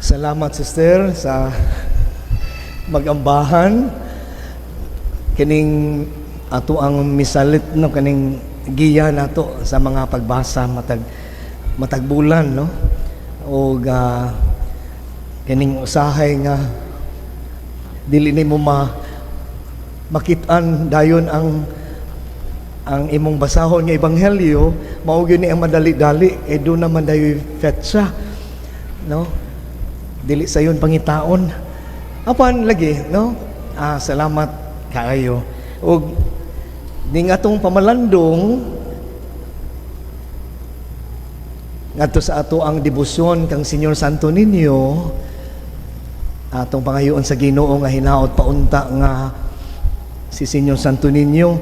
Salamat, sister, sa magambahan. Kining ato ang misalit, no, kaning giya nato sa mga pagbasa matag matag bulan, no, og kining usahay nga dili nimo makit-an dayon ang imong basahon nga ebanghelyo, mao gyud ni ang madali-dali eh. Doon naman dayoy petsa, no, dili sayon pangitaon. Apan lagi, no, salamat kaayo. Ug ning atong pamalandong ngadto sa ato ang debosyon kang Señor Santo Niño, atong pangayoon sa Ginoo nga hinaot paunta nga si Señor Santo Niño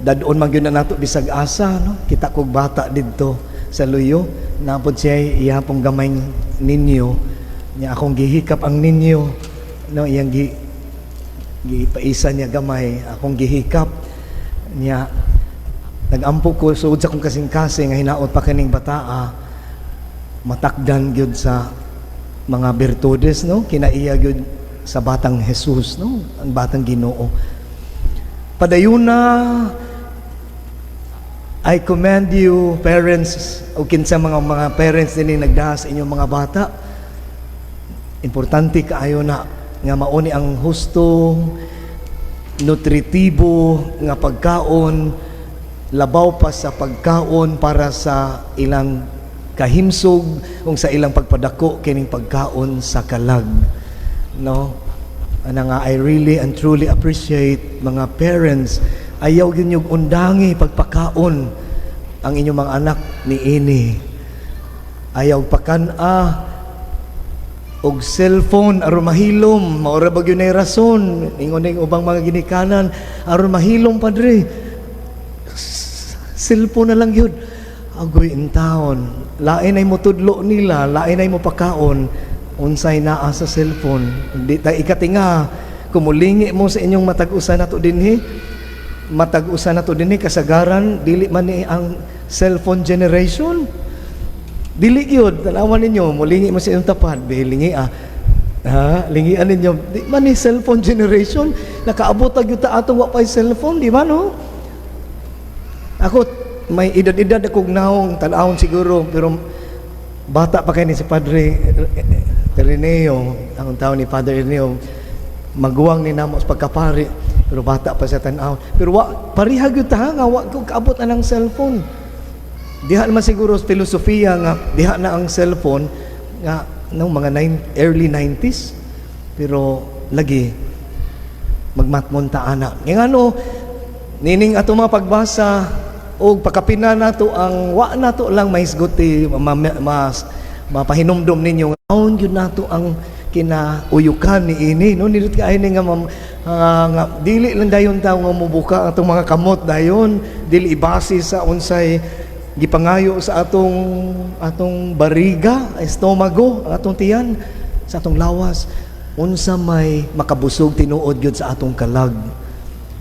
dad-on man gyud na nato bisag asa, no. Kita kog bata didto sa Luyo, napod siya iya pong gamay ninyo niya, akong gihikap ang ninyo, no, iyang gipaisa niya gamay, akong gihikap niya. Nagampo ko sugod sa akong kasing-kasing nga hinaot pa kining bataa matakdan gyud sa mga birtudes, no, kinaiya gyud sa batang Jesus, no, ang batang Ginoo. Padayuna, I commend you, parents, o kinsa mga parents dinhi nagdaha sa inyong mga bata. Importante kaayo na nga mauni ang husto, nutritibo nga pagkaon, labaw pa sa pagkaon para sa ilang kahimsog ug sa ilang pagpadako, kining pagkaon sa kalag, no. Ana nga I really and truly appreciate mga parents, ayaw gyud niyo undangi pagpakaon ang inyong mga anak niini. Ayaw pakan-a og cellphone aron mahilom. Mao ra ba gyud nay rason? Ingon ning ubang mga ginikanan, "Aron mahilom, padre, cellphone na lang yun." Agoy intawon, lain ay motudlo nila, lain ay mo pakaon, unsay naa sa cellphone. Di ta ikatinga kumulingi mo sa inyong matag-usa nato dinhi. Matag-usa nato dinhi, kasagaran dili man ni ang cellphone generation. Dili gyud. Tanawan ninyo, mulingi mo sa inyong tapad, bilingi ah. Ha, lingian ninyo. Di man ni cellphone generation. Nakaabot gyud ta atong wa pay cellphone, di ba, no? Ako may edad-edad akong naong tan-awon siguro, pero bata pa kay ni si Padre Ireneo, ang taon ni Father Ireneo, maguwang ni namo sa pagkapari, pero bata pa sa tan-awon. Pero wa pareha gyud ta nga wa ko kaabot anang cellphone. Diha naman siguro sa filosofiya nga diha na ang cellphone nga no mga early 90s, pero lagi magmatmon ta ana. Nga ano nining ato mga pagbasa og pakapina nato ang wa nato lang mahisguti, mas mapahinumdom ninyo nga aon gyud nato ang kinauyukan ni ini, no. Nindot kaayo ni nga, nga dili lang dayon ta nga mubuka ang atong mga kamot dayon, dili ibase sa unsay gipangayo sa atong bariga, estomago, ang atong tiyan, sa atong lawas, unsa may makabusog tinuod gyud sa atong kalag.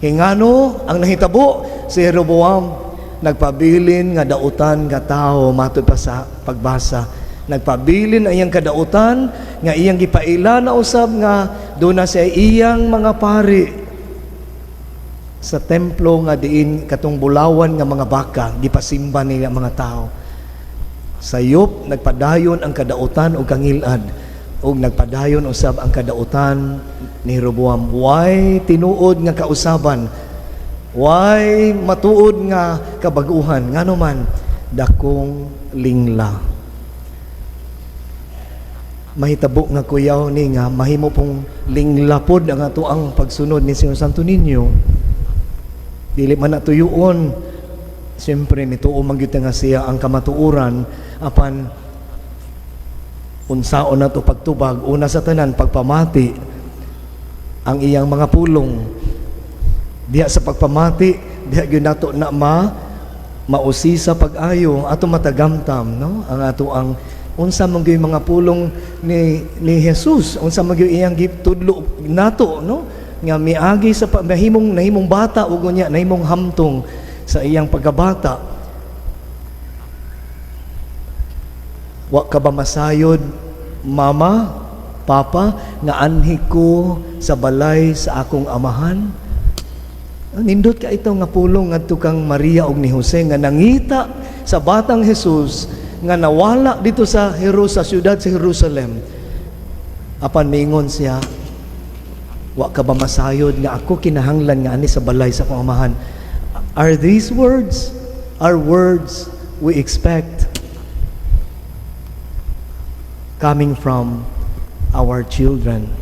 Kay ngano ang nahitabo, si Jeroboam nagpabilin nga dautan nga tao. Matud pa sa pagbasa, nagpabilin ang iyang kadautan nga iyang gipaila na usab nga doon na siya iyang mga pari sa templo nga diin katong bulawan nga mga baka gipasimba nila mga tao. Sayop nagpadayon ang kadautan og kangilad ug nagpadayon usab ang kadautan ni Jeroboam. Way tinuod nga kausaban, way matuod nga kabaguhan, ngano man dakong lingla. Mahitabo nga kuyaw ni nga mahimo pong linglapod ang ato ang pagsunod ni Señor Santo Niño. Dili man na tuyuon. Siyempre, mituo man gyud nga siya ang kamatuoran, apan unsaon na to pagtubag? Una sa tanan, pagpamati ang iyang mga pulong. Diha sa pagpamati, diha gyud nato na mausisa pag-ayo ato matagamtam, no, ang ato ang unsa man gyud mga pulong ni Jesus, unsa man gyud iyang gitudlo nato, no, nga miagi sa mahimong nahimong bata ug unya nahimong hamtong sa iyang pagkabata. Wa ka ba masayod, mama? Papa, nga anhi ko sa balay sa akong amahan? Nindot ka ito nga pulong ngadto kang Maria og ni Jose nga nangita sa batang Jesus nga nawala dito sa siyudad sa Jerusalem. Apan mingon siya, "Wa ka ba masayod nga ako kinahanglan nga ani sa balay sa akong amahan?" Are these words are words we expect coming from our children?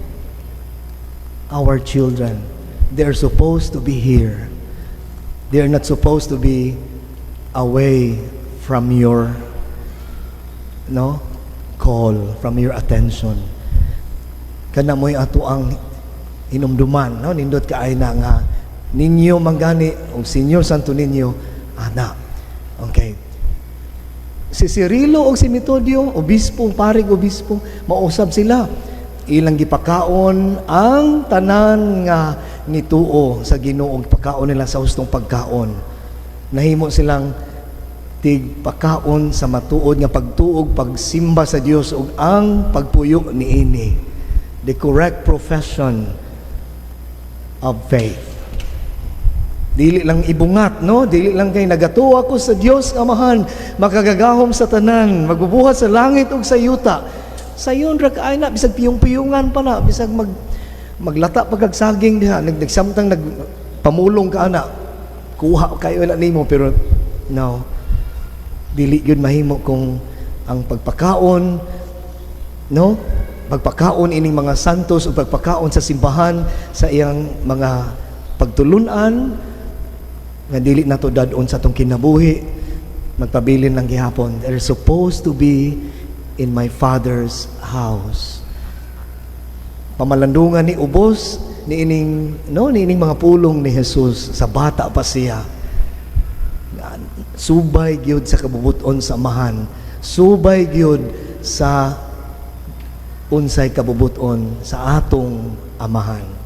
Our children, they're supposed to be here. They're not supposed to be away from your, no, call, from your attention. Kana mo'y ato ang hinumduman, no? Nindot kaay na nga ninyo manggani og Senior Santo Niño ana. Okay. Si Cirilo o si Metodio, obispo, parig obispo, mausab sila. Ilang gipakaon ang tanan nga nituo sa Ginoo, pakaon nila sa hustong pagkaon. Nahimo silang tigpakaon sa matuod nga pagtuog, pagsimba sa Dios ug ang pagpuyo niini. The correct profession of faith. Dili lang ibungat, no? Dili lang kay nagatuo ako sa Dios Amahan, makagagahom sa tanan, magbubuhat sa langit ug sa yuta. Sayon ra kaay na, bisag piyong-piyungan pa na, bisag maglata pa kag saging diha, nagsamtang nag pamulong ka ana. Kuha kayo na nimo, pero no. Dili gyud mahimo kung ang pagpakaon, no? Pagpakaon ining mga santos o pagpakaon sa simbahan sa iyang mga pagtulunan nga dili nato dad-on sa atong kinabuhi, magpabilin lang gihapon. They're supposed to be in my Father's house. Pamalandungan ni ubos ni ining, no, ni ining mga pulong ni Jesus sa bata pa siya. Subay gyud sa kabubuton sa Amahan, subay gyud sa unsay kabubuton sa atong Amahan.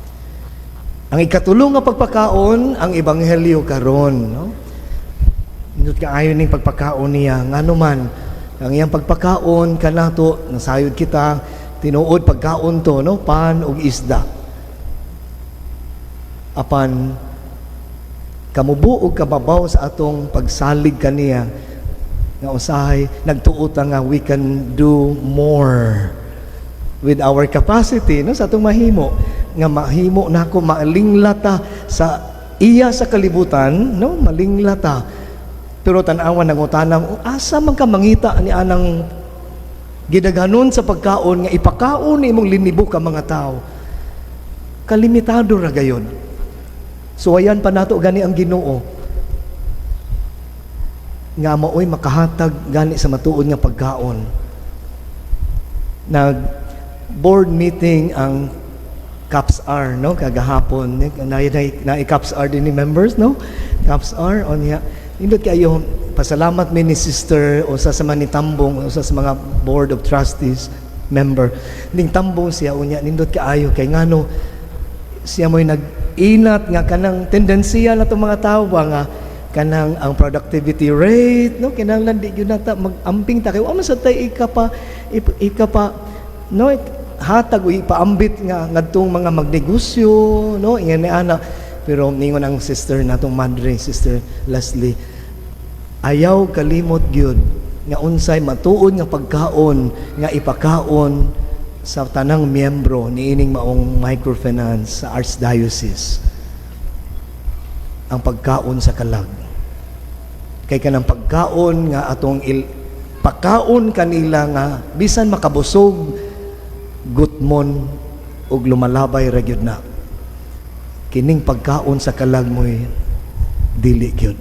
Ang ikatulo nga pagpakaon, ang ebanghelyo karon, no? Nindot kaayo ning pagpakaon niya. Ngano man ang iyang pagpakaon kanato, nasayod kita, tinuod pagkaon to, no, pan ug isda. Apan kamubo og kababaw sa atong pagsalig kaniya nga usahay nagtuo ta nga we can do more with our capacity, no, sa atong mahimo nga mahimo nako, malingla ta sa iya sa kalibutan, no, malingla ta. Pero tan-awan, nangutana, "Asa man ka mangita ni anang gidaghanon sa pagkaon nga ipakaon ni imong linibo ka mga tao?" Kalimitado ra gayon. Suwayan pa nato gani ang Ginoo nga maoy makahatag gani sa matuod nga pagkaon. Nag board meeting ang CAPS R, no, kagahapon. Na, na CAPS R din ni members, no, CAPS R onya. Nindot kayo, pasalamat mi ni sister, usa sa mga nitambong, usa sa mga board of trustees member. Ning tambong siya unya, nindot kaayo kay ngano siya mo'y nag-inat nga kanang tendensiya na itong mga tao ba nga kanang ang productivity rate, no, kinahanglan di gyud nata mag-amping ta kay wa man sa tay ika pa, no, hatag o ipaambit nga ngadtong mga magnegosyo, no, ingan ni ana. Pero ningon ang sister natong madre, Sister Leslie, ayaw kalimot gyud nga unsay matuod nga pagkaon nga ipakaon sa tanang miyembro niining maong microfinance sa Archdiocese, ang pagkaon sa kalag. Kay kanang pagkaon nga atong pakaon kanila nga bisan makabusog, gutmon ug lumalabay ra gyud na. Kining pagkaon sa kalag mo'y dili gyud,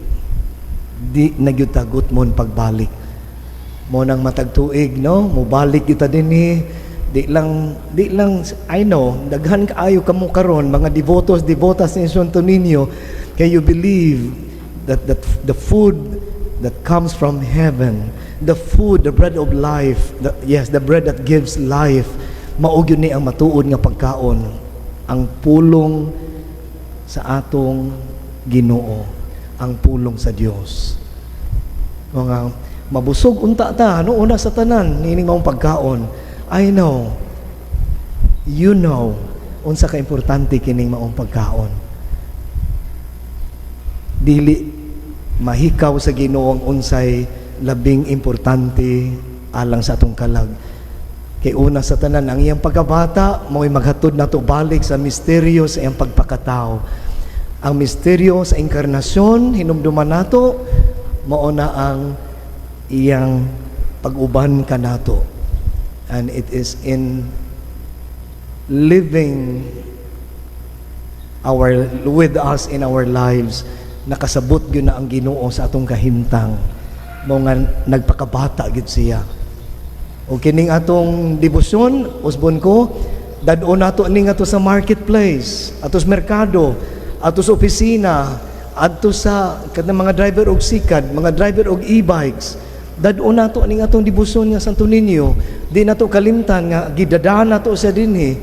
di na gyud ta gutmon pagbalik mo nang matag tuig, no, mobalik gyud ta dinhi. Di lang, I know daghan kaayo kamo karon mga devotos, devotas ni Santo Niño, kay you believe that the food that comes from heaven, the food, the bread of life, yes, the bread that gives life, mao gyud ni ang matuod nga pagkaon, ang pulong sa atong Ginoo, ang pulong sa Dios. Mga mabusog unta ta, no, una sa tanan niining maong pagkaon. I know You know unsa ka importante kining maong pagkaon. Dili mahikaw sa Ginoo ang unsay labing importante alang sa atong kalag. Kay una sa tanan, ang iyang pagkabata mao'y maghatod nato balik sa misteryo sa iyang pagpakatao. Ang misteryo sa inkarnasyon, hinumduman nato, mao na ang iyang pag-uban kanato. And it is in living our with us in our lives, nakasabot gyud na ang Ginoo sa atong kahimtang, mao nga nagpakabata gyud siya. O kining atong debosyon, usbon ko, dad-on nato ning ato sa marketplace, ato sa merkado, ato sa opisina, adto sa kanang mga driver og sikad, mga driver og e-bikes. Dad-on nato ning atong debosyon nga Santo Niño. Di nato kalimtan nga gidadaan nato siya dinhi.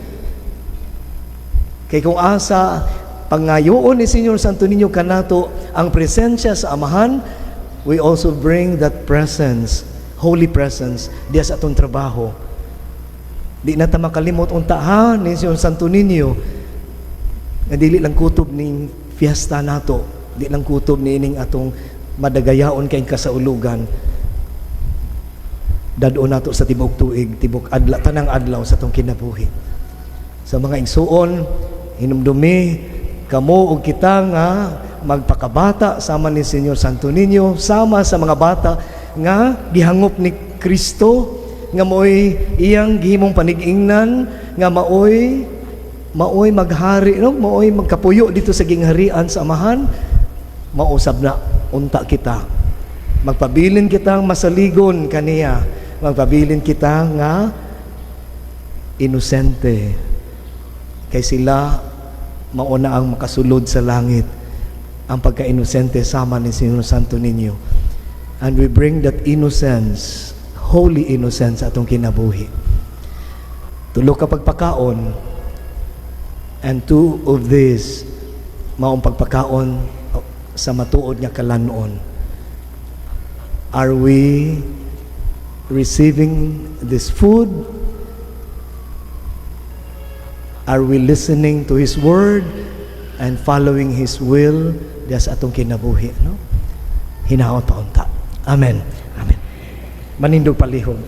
Kay kung asa pangayoon ni Señor Santo Niño kanato ang presensya sa Amahan, we also bring that presence, holy presence, diya sa atong trabaho. Di na ta makalimot unta ha ni Señor Santo Niño nga dili lang kutob ning fiesta nato, di lang kutob ni ining atong madagayaon kay kasaulugan. Dad-on nato sa tibok tuig, tibok adlaw, tanang adlaw sa atong kinabuhi. Sa mga igsuon, hinumdumi kamo og kita nga magpakabata sama ni Señor Santo Niño, sama sa mga bata nga gihangop ni Kristo, nga maoy iyang gihimong panig-ingnan, nga maoy maoy maghari, no, maoy magkapuyo dito sa gingharian sa Amahan. Mausab na unta kita magpabilin kitang masaligon kaniya, magpabilin kita nga inosente, kay sila mauna ang makasulod sa langit, ang pagka-inosente sama ni Señor Santo Niño. And we bring that innocence, holy innocence, sa atong kinabuhi. Tulo ka pagpakaon, and two of these maong pagpakaon sa matuod nga kalanon. Are we receiving this food? Are we listening to His word and following His will diya sa atong kinabuhi, no? Hinaot pa unta. Amen. Amen. Manindog palihog.